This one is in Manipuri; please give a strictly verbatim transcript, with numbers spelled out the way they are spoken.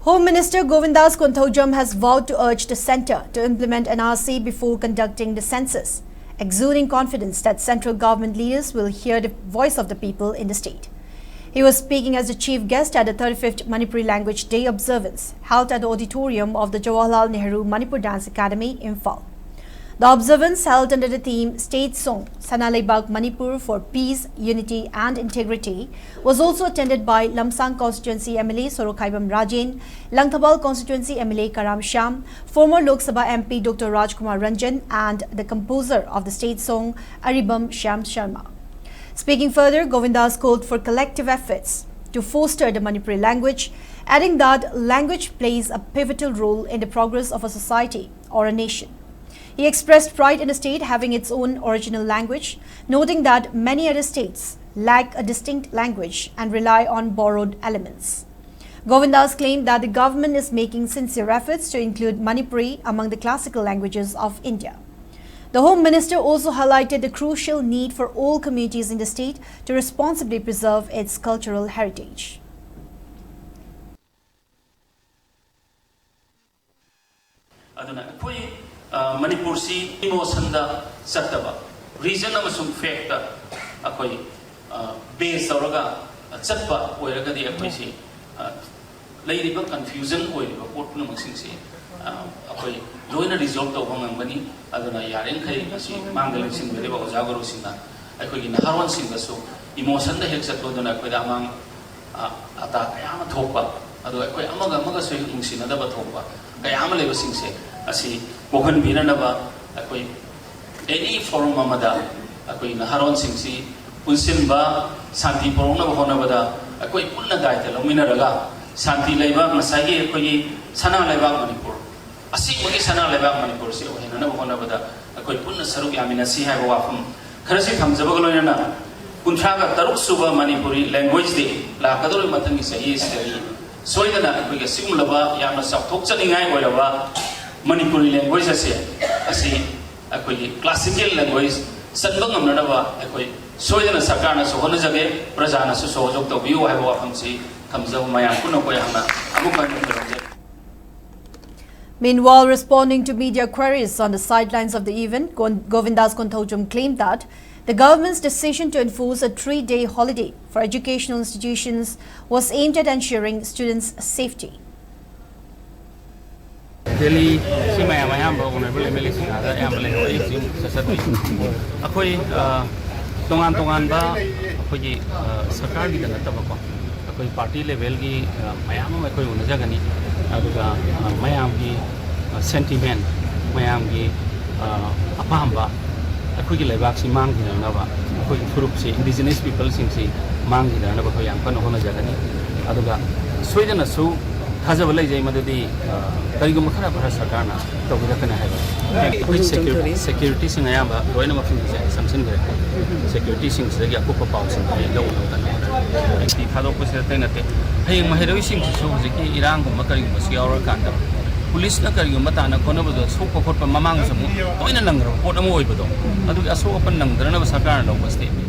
Home Minister Govindas Konthoujam has vowed to urge the centre to implement N R C before conducting the census, exuding confidence that central government leaders will hear the voice of the people in the state. He was speaking as the chief guest at the thirty-fifth Manipuri Language Day observance, held at the auditorium of the Jawaharlal Nehru Manipur Dance Academy, Imphal. The observance, held under the theme State Song, Sanaleibak Manipur for Peace, Unity and Integrity, was also attended by Lamsang Constituency M L A Sorokhaibam Rajen, Langthabal Constituency M L A Karam Shyam, former Lok Sabha M P Doctor Rajkumar Ranjan, and the composer of the state song, Aribam Shyam Sharma. Speaking further, Govindas called for collective efforts to foster the Manipuri language, adding that language plays a pivotal role in the progress of a society or a nation. He expressed pride in the state having its own original language, noting that many other states lack a distinct language and rely on borrowed elements. Govindas claimed that the government is making sincere efforts to include Manipuri among the classical languages of India. The Home Minister also highlighted the crucial need for all communities in the state to responsibly preserve its cultural heritage. ꯑꯗꯨꯅ ꯑꯩꯈꯣꯏ ꯑ, ꯃꯅꯤꯄꯨꯔꯁꯤ ꯏꯃꯣꯁꯟꯗ ꯆꯠꯇꯕ, ꯔꯤꯖꯟ ꯑꯃꯁꯨꯡ ꯐꯦꯛꯇ ꯑꯩꯈꯣꯏ ꯕꯦꯁ ꯇꯧꯔꯒ ꯆꯠꯄ ꯑꯣꯏꯔꯒꯗꯤ ꯑꯩꯈꯣꯏꯁꯤ ꯑ, ꯂꯩꯔꯤꯕ ꯀꯟꯐ꯭ꯌꯨꯖꯟ ꯑꯣꯏꯔꯤꯕ ꯄꯣꯠ ꯄꯨꯝꯅꯃꯛꯁꯤꯡꯁꯤ ꯑ, ꯑꯩꯈꯣꯏ ꯂꯣꯏꯅ ꯔꯤꯖꯣꯜꯕ ꯇꯧꯕ ꯉꯝꯒꯅꯤ꯫ ꯑꯗꯨꯅ ꯌꯥꯔꯤꯃꯈꯩ ꯉꯁꯤ ꯃꯥꯡꯗ ꯂꯦꯡꯁꯤꯟꯕꯤꯔꯤꯕ ꯑꯣꯖꯥ ꯒꯨꯔꯨꯁꯤꯡꯅ ꯑꯩꯈꯣꯏꯒꯤ ꯅꯍꯥꯔꯣꯟꯁꯤꯡꯗꯁꯨ ꯏꯃꯣꯁꯟꯗ ꯍꯦꯛ ꯆꯠꯄꯗꯨꯅ ꯑꯩꯈꯣꯏꯗ ꯑꯃꯥꯡ ꯑ, ꯑꯇꯥ ꯀꯌꯥ ꯑꯃ ꯊꯣꯛꯄ, ꯑꯗꯨꯒ ꯑꯩꯈꯣꯏ ꯑꯃꯒ ꯑꯃꯒꯁꯨ ꯍꯦꯛ ꯅꯨꯡꯁꯤꯅꯗꯕ ꯊꯣꯛꯄ ꯀꯌꯥ ꯑꯃ ꯂꯩꯕꯁꯤꯡꯁꯦ ꯑꯁꯤ ꯀꯣꯛꯍꯟꯕꯤꯅꯅꯕ ꯑꯩꯈꯣꯏ ꯑꯦꯅꯤ ꯐꯣꯔꯝ ꯑꯃꯗ ꯑꯩꯈꯣꯏ ꯅꯍꯥꯔꯣꯟꯁꯤꯡꯁꯤ ꯄꯨꯟꯁꯤꯟꯕ, ꯁꯥꯟꯇꯤ ꯄꯨꯔꯛꯅꯕ ꯍꯣꯠꯅꯕꯗ ꯑꯩꯈꯣꯏ ꯄꯨꯟꯅ ꯗꯥꯏꯇ ꯂꯧꯃꯤꯟꯅꯔꯒ ꯁꯥꯟꯇꯤ ꯂꯩꯕ ꯉꯁꯥꯏꯒꯤ ꯑꯩꯈꯣꯏꯒꯤ ꯁꯅꯥ ꯂꯩꯕꯥꯛ ꯃꯅꯤꯄꯨꯔ, ꯑꯁꯦꯡꯕꯒꯤ ꯁꯅꯥ ꯂꯩꯕꯥꯛ ꯃꯅꯤꯄꯨꯔꯁꯤ ꯑꯣꯏꯍꯟꯅꯅꯕ ꯍꯣꯠꯅꯕꯗ ꯑꯩꯈꯣꯏ ꯄꯨꯟꯅ ꯁꯔꯨꯛ ꯌꯥꯃꯤꯟꯅꯁꯤ ꯍꯥꯏꯕ ꯋꯥꯐꯝ ꯈꯔꯁꯤ ꯊꯝꯖꯕꯒ ꯂꯣꯏꯅꯅ, ꯀꯨꯟꯊ꯭ꯔꯥꯒ ꯇꯔꯨꯛ ꯁꯨꯕ ꯃꯅꯤꯄꯨꯔꯤ ꯂꯦꯡꯒ꯭ꯋꯦꯖ ꯗꯦ ꯂꯥꯛꯀꯗꯧꯔꯤꯕ ꯃꯊꯪꯒꯤ ꯆꯍꯤ ꯑꯁꯤꯗꯒꯤ ꯁꯣꯏꯗꯅ ꯑꯩꯈꯣꯏꯒꯤ ꯑꯁꯤꯒꯨꯝꯂꯕ ꯌꯥꯝꯅ ꯆꯥꯎꯊꯣꯛꯆꯅꯤꯡꯉꯥꯏ ꯑꯣꯏꯔꯕ ꯃꯅꯤꯄꯨꯔꯤ ꯂꯦꯡꯒ꯭ꯋꯦꯖ ꯑꯁꯦ, ꯑꯁꯤ ꯑꯩꯈꯣꯏꯒꯤ ꯀ꯭ꯂꯥꯁꯤꯀꯦꯜ ꯂꯦꯡꯒ꯭ꯋꯦꯖ ꯆꯟꯕ ꯉꯝꯅꯅꯕ ꯑꯩꯈꯣꯏ ꯁꯣꯏꯗꯅ ꯁꯔꯀꯥꯔꯅꯁꯨ ꯍꯣꯠꯅꯖꯒꯦ, ꯄ꯭ꯔꯖꯥꯅꯁꯨ ꯁꯍꯣꯖꯣꯛ ꯇꯧꯕꯤꯌꯨ ꯍꯥꯏꯕ ꯋꯥꯐꯝꯁꯤ ꯊꯝꯖꯕ ꯃꯌꯥꯝ ꯄꯨꯝꯅꯃꯛꯄꯨ ꯑꯩꯍꯥꯛꯅ ꯑꯃꯨꯛ ꯍꯟꯅ ꯈꯨꯔꯨꯝꯖꯔꯤ꯫ Meanwhile, responding to media queries on the sidelines of the event, Gon- Govindas Konthoujam claimed that the government's decision to enforce a three-day holiday for educational institutions was aimed at ensuring students' safety. Delhi ꯁꯤ ꯃꯌꯥꯝ ꯑꯌꯥꯝꯕ ꯑꯣꯅꯔꯦꯕꯜ ꯑꯦꯝ ꯑꯦꯜ ꯑꯦꯁꯤꯡ ꯑꯥꯗ ꯑꯌꯥꯝꯕ ꯂꯩꯍꯧꯋꯦ꯫ ꯑꯩꯁꯨ ꯆꯠꯆꯗꯣꯏꯅꯤ꯫ ꯑꯩꯈꯣꯏ, ꯑ, ꯇꯣꯉꯥꯟ ꯇꯣꯉꯥꯟꯕ ꯑꯩꯈꯣꯏꯒꯤ, ꯑ, ꯁꯔꯀꯥꯔꯒꯤꯗ ꯅꯠꯇꯕꯀꯣ, ꯑꯩꯈꯣꯏ ꯄꯥꯔꯇꯤ ꯂꯦꯚꯦꯜꯒꯤ, ꯑ, ꯃꯌꯥꯝ ꯑꯃ ꯑꯩꯈꯣꯏ ꯎꯅꯖꯒꯅꯤ꯫ ꯑꯗꯨꯒ, ꯑ, ꯃꯌꯥꯝꯒꯤ, ꯑ, ꯁꯦꯟꯇꯤꯃꯦꯟ, ꯃꯌꯥꯝꯒꯤ, ꯑ, ꯑꯄꯥꯝꯕ, ꯑꯩꯈꯣꯏꯒꯤ ꯂꯩꯕꯥꯛꯁꯤ ꯃꯥꯡꯈꯤꯗꯅꯕ, ꯑꯩꯈꯣꯏꯒꯤ ꯐꯨꯔꯨꯞꯁꯤ, ꯏꯟꯗꯤꯖꯤꯅꯁ ꯄꯤꯄꯜꯁꯤꯡꯁꯤ ꯃꯥꯡꯈꯤꯗꯅꯕ ꯑꯩꯈꯣꯏ ꯌꯥꯝ ꯀꯟꯅ ꯍꯣꯠꯅꯖꯒꯅꯤ꯫ ꯑꯗꯨꯒ ꯁꯣꯏꯗꯅꯁꯨ ꯊꯥꯖꯕ ꯂꯩꯖꯩ ꯃꯗꯨꯗꯤ, ꯑ, ꯀꯔꯤꯒꯨꯝꯕ ꯈꯔ ꯈꯔ ꯁꯔꯀꯥꯔꯅ ꯇꯧꯕꯤꯔꯛꯀꯅꯤ ꯍꯥꯏꯕ꯫ ꯑꯩꯈꯣꯏ ꯁꯦꯀ꯭ꯌꯨꯔꯤꯇꯤꯁꯤꯡ ꯑꯌꯥꯝꯕ ꯂꯣꯏꯅꯃꯛꯁꯤꯡꯁꯦ ꯆꯪꯁꯤꯟꯈ꯭ꯔꯦ꯫ ꯁꯦꯀ꯭ꯌꯨꯔꯤꯇꯤꯁꯤꯡꯁꯤꯗꯒꯤ ꯑꯀꯨꯞꯄ ꯄꯥꯎꯁꯤꯡ ꯑꯩ ꯂꯧꯅꯕ ꯀꯟꯅ ꯍꯣꯠꯅꯔꯤ꯫ ꯑꯦꯝ ꯄꯤ ꯊꯥꯗꯣꯛꯄꯁꯤ ꯑꯇꯩ ꯅꯠꯇꯦ꯫ ꯍꯌꯦꯡ ꯃꯍꯩꯔꯣꯏꯁꯤꯡꯁꯤꯁꯨ ꯍꯧꯖꯤꯛꯀꯤ ꯏꯔꯥꯡꯒꯨꯝꯕ ꯀꯔꯤꯒꯨꯝꯕꯁꯨ ꯌꯥꯎꯔꯀꯥꯟꯗ ꯄꯨꯂꯤꯁꯅ ꯀꯔꯤꯒꯨꯝꯕ ꯇꯥꯟꯅ ꯈꯣꯠꯅꯕꯗ ꯁꯣꯛꯄ ꯈꯣꯠꯄ ꯃꯃꯥꯡꯗꯁꯨ ꯑꯃꯨꯛ ꯇꯣꯏꯅ ꯅꯪꯈ꯭ꯔꯕ ꯄꯣꯠ ꯑꯃ ꯑꯣꯏꯕꯗꯣ, ꯑꯗꯨꯒꯤ ꯑꯁꯣꯛ ꯑꯄꯟ ꯅꯪꯗꯅꯕ ꯁꯔꯀꯥꯔꯅ ꯂꯧꯕ ꯁ꯭ꯇꯦꯞꯅꯤ꯫